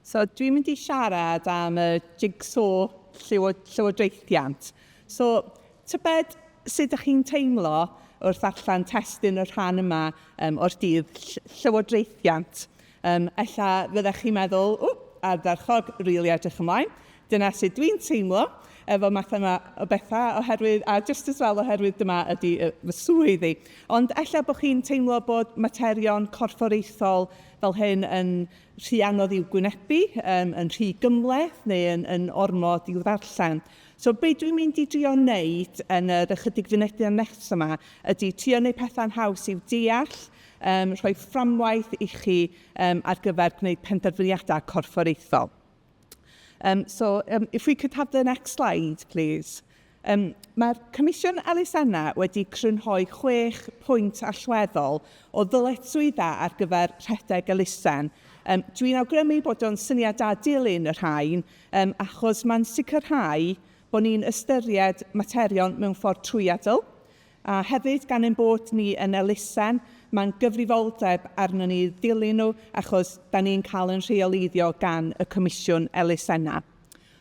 So dwi'n mynd i siarad am y jigsaw llywodraethiant. So tybed sut ydych chi'n teimlo wrth ddarllen testun y rhan yma um, o'r dydd llywodraethiant. Um, ella fyddech chi'n meddwl, o, ardderchog, rili really edrych ymlaen. Dyna sut dwi'n teimlo efo math yma o bethau, oherwydd, a just as well oherwydd dyma ydy fy swydd i. Ond ella bod chi'n teimlo bod materion corfforaethol fel hyn yn rhy anodd i'w gwynebu, um, yn rhy gymhleth neu yn, yn ormod i'w ddarllen. So be dwi'n mynd i drio wneud yn yr ychydig funedau nesaf yma ydy trio wneud pethau'n haws i'w deall, um, rhoi fframwaith i chi um, ar gyfer gwneud penderfyniadau corfforaethol. Um, so um, if we could have the next slide, please. Um, Mae'r Comisiwn Elusennau wedi crynhoi chwech pwynt allweddol o ddyletswyddau ar gyfer rhedeg elusen. Um, Dwi'n awgrymu bod o'n syniad da dilyn y rhain, um, achos mae'n sicrhau bod ni'n ystyried materion mewn ffordd trwyadl, A hefyd, gan ein bod ni yn elusen, mae'n gyfrifoldeb arnon ni ddilyn nhw achos da ni'n cael ein rheoleiddio gan y Comisiwn Elusennau.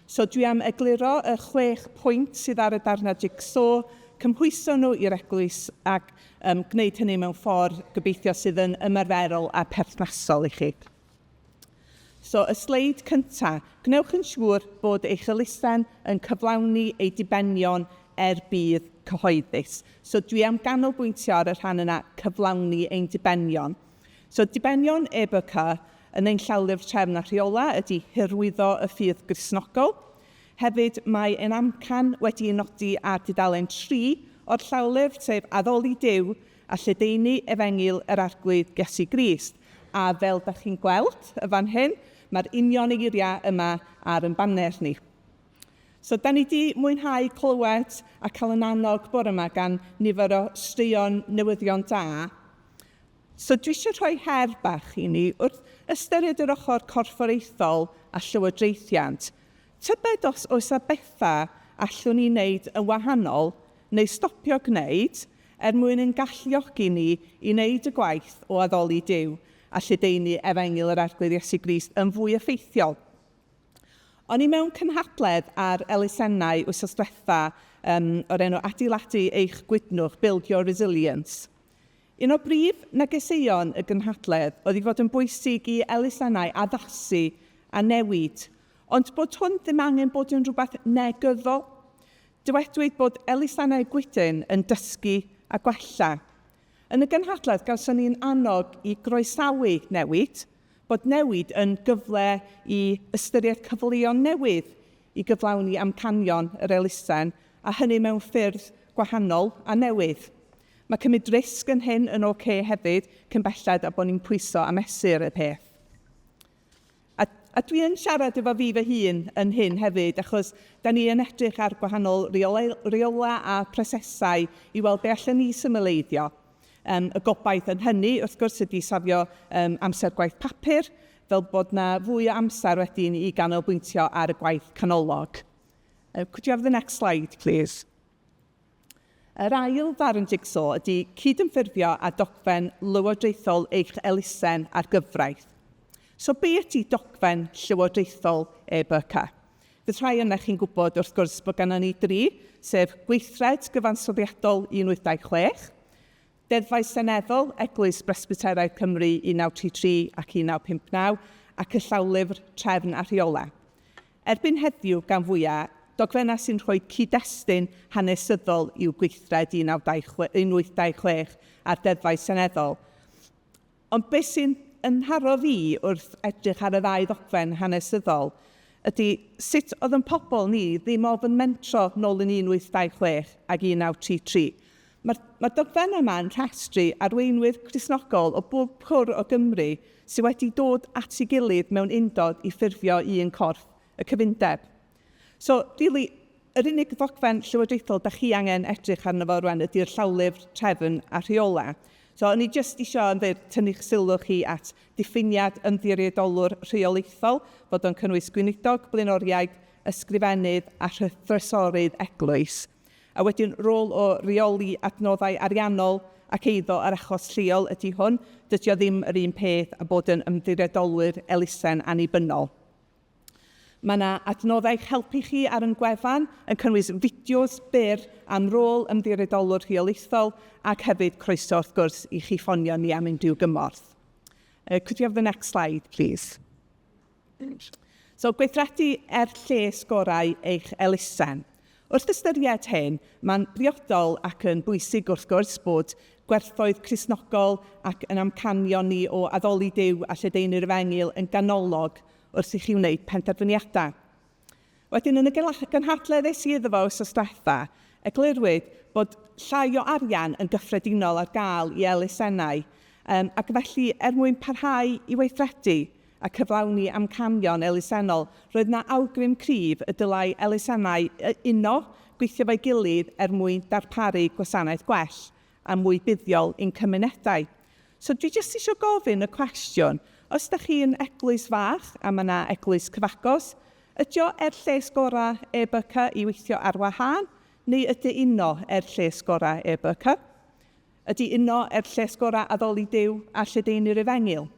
So dwi am egluro y chwech pwynt sydd ar y darnau jig-so, cymhwyso nhw i'r eglwys ac um, gwneud hynny mewn ffordd gobeithio sydd yn ymarferol a perthnasol i chi. So, y sleid cynta, gwnewch yn siŵr bod eich elusen yn cyflawni ei dibenion er budd cyhoeddus. So, dwi am ganolbwyntio ar y rhan yna, cyflawni ein dibenion. So, dibenion EBK yn ein llawlyfr trefn a rheola ydy hyrwyddo y ffydd Gristnogol. Hefyd, mae ein amcan wedi ei nodi ar dudalen 3 o'r llawlyfr, sef addoli Duw a lledaenu Efengyl yr Arglwydd Iesu Grist. A fel da chi'n gweld y fan hyn, mae'r union eiriau yma ar yn baner ni. So, da ni di mwynhau clywed a cael yn annog bore yma gan nifer o straeon newyddion da. So, dwi eisiau rhoi her bach i ni wrth ystyried yr ochr corfforaethol a llywodraethiant. Tybed os oes 'na bethau allwn ni wneud yn wahanol neu stopio gwneud er mwyn ein galluogi ni i wneud y gwaith o addoli Duw a lledaenu Efengyl yr Arglwydd Iesu Grist yn fwy effeithiol. O'n i mewn cynhadledd ar elusennau wythnos diwetha um, o'r enw Adeiladu Eich Gwydnwch, Build Your Resilience. Un o brif negeseuon y gynhadledd oedd ei fod yn bwysig i elusennau addasu a newid, ond bod hwn ddim angen bod yn rhywbeth negyddol. Dywedwyd bod elusennau gwydn yn dysgu a gwella. Yn y gynhadledd gawson ni'n annog i groesawu newid, bod newid yn gyfle i ystyried cyfleon newydd i gyflawni amcanion yr elusen, a hynny mewn ffyrdd gwahanol a newydd. Mae cymryd risg yn hyn yn ok hefyd, cyn belled â bod ni'n pwyso a mesur y peth. A, a dwi yn siarad efo fi fy hun yn hyn hefyd, achos da ni yn edrych ar gwahanol reolau, reolau a prosesau i weld be allan ni symleiddio. Um, y gobaith yn hynny, wrth gwrs, ydy safio um, amser gwaith papur, fel bod na fwy o amser wedyn i ganolbwyntio ar y gwaith canolog. Uh, could you have the next slide, please? Yr ail ddarn jig-so ydy cydymffurfio â dogfen lywodraethol eich elusen a'r gyfraith. So be ydy dogfen llywodraethol EBK? Fydd rhai yna chi'n gwybod wrth gwrs bod gennym ni dri, sef Gweithred Gyfansoddiadol 1826, Deddfau Seneddol Eglwys Bresbyteraidd Cymru 1933 ac 1959 ac y Llawlyfr Trefn a Rheolau. Erbyn heddiw, gan fwya', dogfennau sy'n rhoi cyd-destun hanesyddol i'w gweithred 1826 a'r Deddfau Seneddol. Ond beth sy'n yn nharo fi wrth edrych ar y ddau ddogfen hanesyddol ydy sut oedd yn pobl ni ddim ofn mentro nôl yn 1826 ag 1933. Mae'r mae dogfennau yma yn rhestru arweinwyr Cristnogol o bob cwr o Gymru sydd wedi dod at ei gilydd mewn undod i ffurfio un corff, y cyfundeb. So, really, yr unig ddogfen llywodraethol da chi angen edrych arno fo rwan ydy'r llawlyfr trefn a rheolau. So, o'n i jyst isio yn fyr tynnu'ch sylw chi at diffiniad ymddiriedolwr rheolaethol, fod o'n cynnwys gweinidog, blaenoriaid, ysgrifennydd a thrysorydd eglwys. A wedyn rôl o reoli adnoddau ariannol ac eiddo yr achos lleol ydy hwn, dydy o ddim yr un peth â bod yn ymddiriedolwyr elusen annibynnol. Mae yna adnoddau i'ch helpu chi ar ein gwefan, yn cynnwys fideos byr am rôl ymddiriedolwr rheolaethol ac hefyd croeso wrth gwrs i chi ffonio ni am unrhyw gymorth. Could you have the next slide, please? So, gweithredu er lles gorau eich elusen. Wrth ystyried hyn, mae'n briodol ac yn bwysig wrth gwrs bod gwerthoedd Cristnogol ac yn amcanion ni o addoli Duw a lledaenu'r Efengyl yn ganolog wrth i chi wneud penderfyniadau. Wedyn, yn y gynhadledd es i iddo fo wythnos diwetha, eglurwyd bod llai o arian yn gyffredinol ar gael i elusennau, um, ac felly er mwyn parhau i weithredu a cyflawni amcanion elusennol, roedd 'na awgrym cryf y dylai elusennau uno, gweithio efo'i gilydd er mwyn darparu gwasanaeth gwell a mwy buddiol i'n cymunedau. So dwi jyst eisiau gofyn y cwestiwn, os da chi yn eglwys fach, a mae 'na eglwys cyfagos, ydy o er lles gorau EBC i weithio ar wahân, neu ydy uno er lles gorau EBC? Ydy uno er lles gorau addoli Duw a lledaenu'r Efengyl?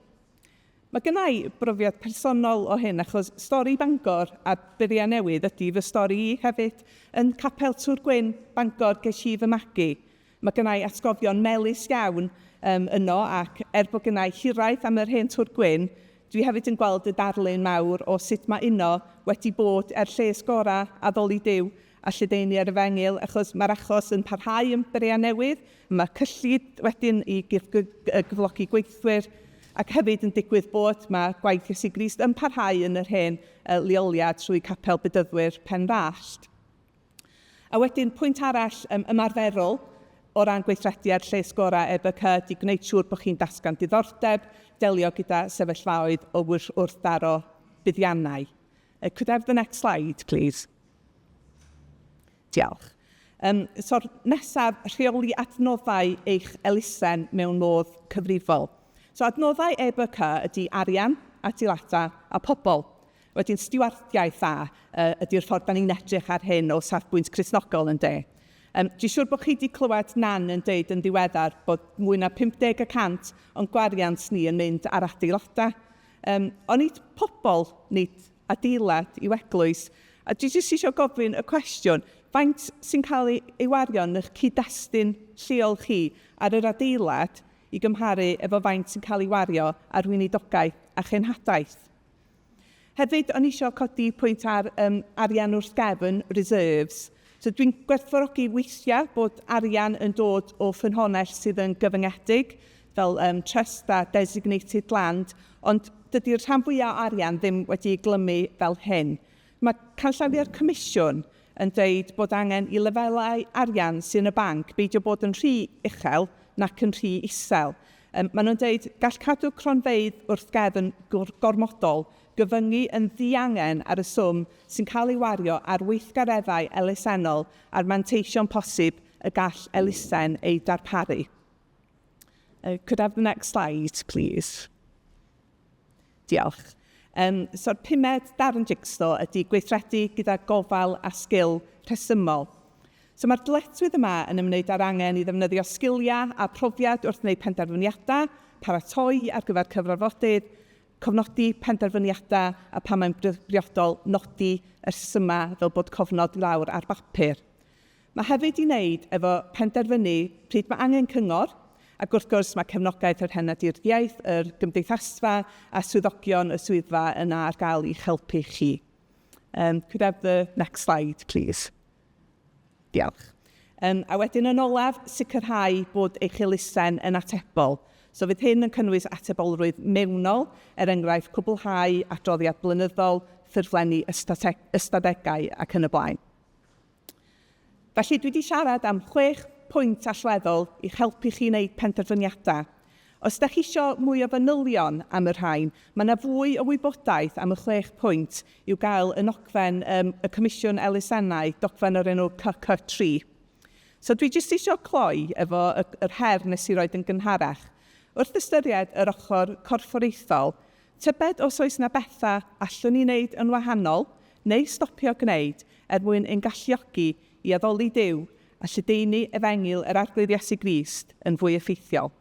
Mae gynna i brofiad personol o hyn achos stori Bangor a Buriau Newydd ydy fy stori i hefyd. Yn Capel Tŵr Gwyn, Bangor, ges i fy magu. Mae gynna i atgofion melys iawn um, yno ac er bod gynna i hiraeth am yr hen Tŵr Gwyn, dwi hefyd yn gweld y darlun mawr o sut mae uno wedi bod er lles gorau addoli Duw a lledaenu yr Efengyl, achos mae'r achos yn parhau yn Berea Newydd, mae cyllid wedyn i gyflogi gweithwyr, ac hefyd yn digwydd bod mae gwaith Iesu Grist yn parhau yn yr hen leoliad trwy Capel Bedyddwyr Penrallt. A wedyn, pwynt arall ymarferol o ran gweithredu ar lles gorau EBC ydy gwneud siŵr bod chi'n datgan diddordeb, delio gyda sefyllfaoedd o wrthdaro buddiannau. Could I have the next slide, please? Diolch. So'r nesaf, rheoli adnoddau eich elusen mewn modd cyfrifol. So adnoddau EBC ydy arian, adeiladau a pobl. Wedyn stiwardiaeth dda ydy'r ffordd da ni'n edrych ar hyn o safbwynt Cristnogol yn de. Dwi'n siŵr bod chi wedi clywed Nan yn deud yn ddiweddar bod mwy na 50 y cant o'n gwariant ni yn mynd ar adeiladau. Ond nid pobl, nid adeilad yw eglwys. A dwi jyst eisiau gofyn y cwestiwn, faint sy'n cael ei, ei wario yn eich cyd-destun lleol chi ar yr adeilad i gymharu efo faint sy'n cael ei wario ar weinidogaeth a chenhadaeth? Hefyd, o'n i eisiau codi pwynt ar arian wrth gefn, reserves. So dwi'n gwerthfawrogi weithiau bod arian yn dod o ffynhonnell sydd yn gyfyngedig, fel trust a designated land, ond dydy'r rhan fwyaf o arian ddim wedi ei glymu fel hyn. Mae canllawiau'r Comisiwn yn dweud bod angen i lefelau arian sydd yn y banc beidio bod yn rhy uchel nac yn rhy isel. Maen nhw'n dweud gall cadw cronfeydd wrth gefn gormodol gyfyngu yn ddiangen ar y swm sy'n cael ei wario ar weithgareddau elusennol a'r manteision posib y gall elusen eu darparu. Could I have the next slide, please? Diolch. So'r pumed darn jigsaw ydy gweithredu gyda gofal a sgil rhesymol. So mae'r dyletswydd yma yn ymwneud â'r angen i ddefnyddio sgiliau a phrofiad wrth wneud penderfyniadau, paratoi ar gyfer cyfarfodydd, cofnodi penderfyniadau a pan mae'n briodol nodi y rhesymau fel bod cofnod i lawr ar bapur. Mae hefyd i wneud efo penderfynu pryd mae angen cyngor, ac wrth gwrs mae cefnogaeth yr Henaduriaeth, yr Gymdeithasfa a swyddogion y swyddfa yna ar gael i'ch helpu chi. Could I have the next slide, please? Diolch. A wedyn yn olaf, sicrhau bod eich elusen yn atebol. So fydd hyn yn cynnwys atebolrwydd mewnol, er enghraifft cwblhau adroddiad blynyddol, ffurflenni ystadegau ac yn y blaen. Felly, dwi wedi siarad am chwech pwynt allweddol i'ch helpu chi wneud penderfyniadau. Os ydych chi eisiau mwy o fanylion am y rhain, mae yna fwy o wybodaeth am y chwech pwynt i'w gael yn nogfen um, y Comisiwn Elusennau, dogfen o'r enw CC3. So dwi jyst eisiau cloi efo y, yr her nes i roed yn gynharach. Wrth ystyried yr ochr corfforaethol, Tybed os oes 'na bethau allwn ni wneud yn wahanol, neu stopio gwneud, er mwyn ein galluogi i addoli Duw a lledaenu Efengyl yr Arglwydd Iesu Grist yn fwy effeithiol?